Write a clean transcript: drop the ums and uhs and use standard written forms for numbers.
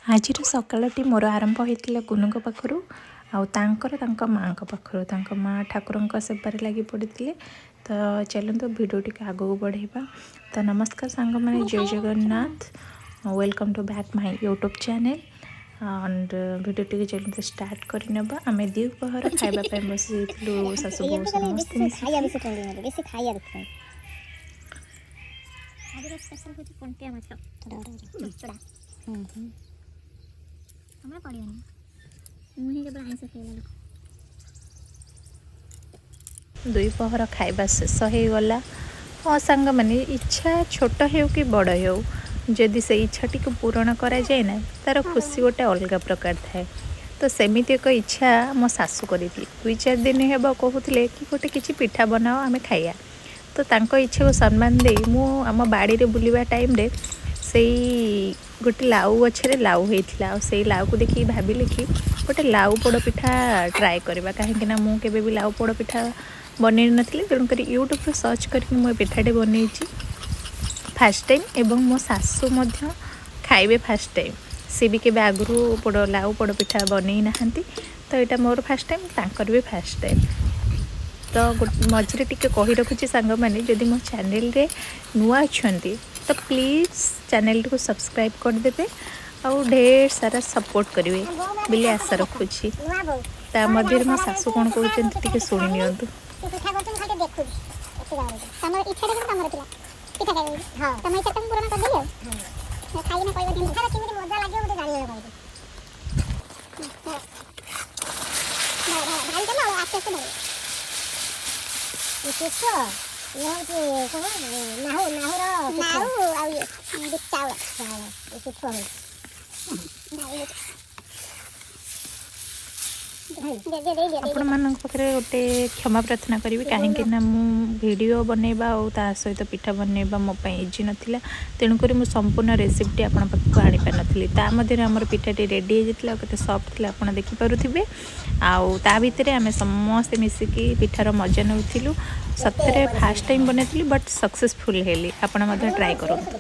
ଆଜିର ସକାଳଟି ମୋର ଆରମ୍ଭ ହୋଇଥିଲା ଗୁନୁଙ୍କ ପାଖରୁ ଆଉ ତାଙ୍କର ତାଙ୍କ ମାଆଙ୍କ ପାଖରୁ। ତାଙ୍କ ମା ଠାକୁରଙ୍କ ସେବାରେ ଲାଗି ପଡ଼ିଥିଲେ। ତ ଚାଲନ୍ତୁ, ଭିଡ଼ିଓ ଟିକେ ଆଗକୁ ବଢ଼େଇବା। ତ ନମସ୍କାର ସାଙ୍ଗମାନେ, ଜୟ Jagannath. Welcome to back my YouTube channel and video ଟିକେ ଚାଲନ୍ତୁ ଷ୍ଟାର୍ଟ କରିନେବା। ଆମେ ଦ୍ୱିପହର ଖାଇବା ପାଇଁ ବସିଯାଇଥିଲୁ, ଶାଶୁ ବୋହୂ ସମସ୍ତେ ଖାଇବା ମିଶିକି। ବେଶୀ ଟ୍ରେଣ୍ଡିଂ ହେଲେ ବେଶୀ ଖାଇବା ଦେଖୁଛନ୍ତି। ଆଜିର ସ୍ପେଶାଲ ହେଉଛି କଣ୍ଟିଆ ମାଛ ଚୁଚୁଡ଼ା। ତମର ପଡ଼ିବନି, ମୁଁ ହିଁ କେବଳ ଆଇଁଷ ଖାଇଲା ଲୋକ। ଦ୍ୱିପହର ଖାଇବା ଶେଷ ହେଇଗଲା। ହଁ ସାଙ୍ଗମାନେ, ଇଚ୍ଛା ଛୋଟ ହେଉ କି ବଡ଼ ହେଉ, ଯଦି ସେଇ ଇଚ୍ଛାଟିକୁ ପୂରଣ କରାଯାଏ ନା, ତା'ର ଖୁସି ଗୋଟେ ଅଲଗା ପ୍ରକାର ଥାଏ। ତ ସେମିତି ଏକ ଇଚ୍ଛା ମୋ ଶାଶୁ କରିଥିଲେ। 2-4 ଦିନ ହେବ କହୁଥିଲେ କି ଗୋଟେ କିଛି ପିଠା ବନାଅ, ଆମେ ଖାଇବା। ତ ତାଙ୍କ ଇଚ୍ଛାକୁ ସମ୍ମାନ ଦେଇ ମୁଁ ଆମ ବାଡ଼ିରେ ବୁଲିବା ଟାଇମ୍ରେ ସେଇ ଗୋଟେ ଲାଉ ଗଛରେ ଲାଉ ହେଇଥିଲା ଆଉ ସେଇ ଲାଉକୁ ଦେଖିକି ଭାବିଲି କି ଗୋଟେ ଲାଉ ପୋଡ଼ ପିଠା ଟ୍ରାଏ କରିବା, କାହିଁକିନା ମୁଁ କେବେ ବି ଲାଉ ପୋଡ଼ ପିଠା ବନେଇ ନଥିଲି। ତେଣୁକରି ୟୁଟ୍ୟୁବରୁ ସର୍ଚ୍ଚ କରିକି ମୁଁ ଏ ପିଠାଟି ବନେଇଛି ଫାର୍ଷ୍ଟ ଟାଇମ୍ ଏବଂ ମୋ ଶାଶୁ ମଧ୍ୟ ଖାଇବେ ଫାର୍ଷ୍ଟ ଟାଇମ୍। ସେ ବି କେବେ ଆଗରୁ ଲାଉ ପୋଡ଼ ପିଠା ବନେଇ ନାହାନ୍ତି। ତ ଏଇଟା ମୋର ଫାର୍ଷ୍ଟ ଟାଇମ୍, ତାଙ୍କର ବି ଫାର୍ଷ୍ଟ ଟାଇମ୍। ତ ମଝିରେ ଟିକେ କହି ରଖୁଛି ସାଙ୍ଗମାନେ, ଯଦି ମୋ ଚ୍ୟାନେଲରେ ନୂଆ ଅଛନ୍ତି ତ ପ୍ଲିଜ୍ ଚ୍ୟାନେଲଟିକୁ ସବସ୍କ୍ରାଇବ୍ କରିଦେବେ ଆଉ ଢେର ସାରା ସପୋର୍ଟ କରିବେ ବୋଲି ଆଶା ରଖୁଛି। ନୂଆ ବୋଉ। ତା ମଧ୍ୟରେ ମୋ ଶାଶୁ କ'ଣ କହୁଛନ୍ତି, ଟିକେ ଶୁଣି ନିଅନ୍ତୁ। ସେ ପିଠା କରୁଛି, ମୁଁ ଖାଲି ଦେଖୁଛି ଏତେ ଜାଣିଛି। ତମର ଇଚ୍ଛାଟା କିନ୍ତୁ ତମର ଥିଲା ପିଠା ଖାଇବ ବୋଲି। ହଁ, ତମ ଇଚ୍ଛା ତ ମୁଁ ପୂରଣ କରିଦେଲି। ଆଉ ଖାଇକିନା କହିବ ପିଠାର କେମିତି ମଜା ଲାଗିବ, ମୁଁ ଜାଣିବାକୁ ପାଇବି। ଢାଳି ଦେଲ, ଆସ୍ତେ ଆସ୍ତେ ଢାଳିବ। ପିଠା ଇଏ ହେଉଛି କ'ଣ? ନାହୁ, ନାହୁର, ନାହୁ ଆଉ ଇଏ ଚାଉଳ, ଚାଉଳ ଏ ପିଠା ହେଉଛି। ଢାଳି ଦେଉଛି। ଆପଣମାନଙ୍କ ପାଖରେ ଗୋଟେ କ୍ଷମା ପ୍ରାର୍ଥନା କରିବି, କାହିଁକି ନା ମୁଁ ଭିଡ଼ିଓ ବନେଇବା ଆଉ ତା ସହିତ ପିଠା ବନେଇବା ମୋ ପାଇଁ ଇଜି ନଥିଲା। ତେଣୁକରି ମୁଁ ସମ୍ପୂର୍ଣ୍ଣ ରେସିପିଟି ଆପଣଙ୍କ ପାଖକୁ ଆଣିପାରିନଥିଲି। ତା ମଧ୍ୟରେ ଆମର ପିଠାଟି ରେଡ଼ି ହେଇଯାଇଥିଲା ଆଉ କେତେ ସଫ୍ଟ ଥିଲା ଆପଣ ଦେଖିପାରୁଥିବେ। ଆଉ ତା ଭିତରେ ଆମେ ସମସ୍ତେ ମିଶିକି ପିଠାର ମଜା ନେଉଥିଲୁ। ସତରେ ଫାର୍ଷ୍ଟ ଟାଇମ୍ ବନେଇଥିଲି, ବଟ୍ ସକ୍ସେସଫୁଲ୍ ହେଲି। ଆପଣ ମଧ୍ୟ ଟ୍ରାଏ କରନ୍ତୁ।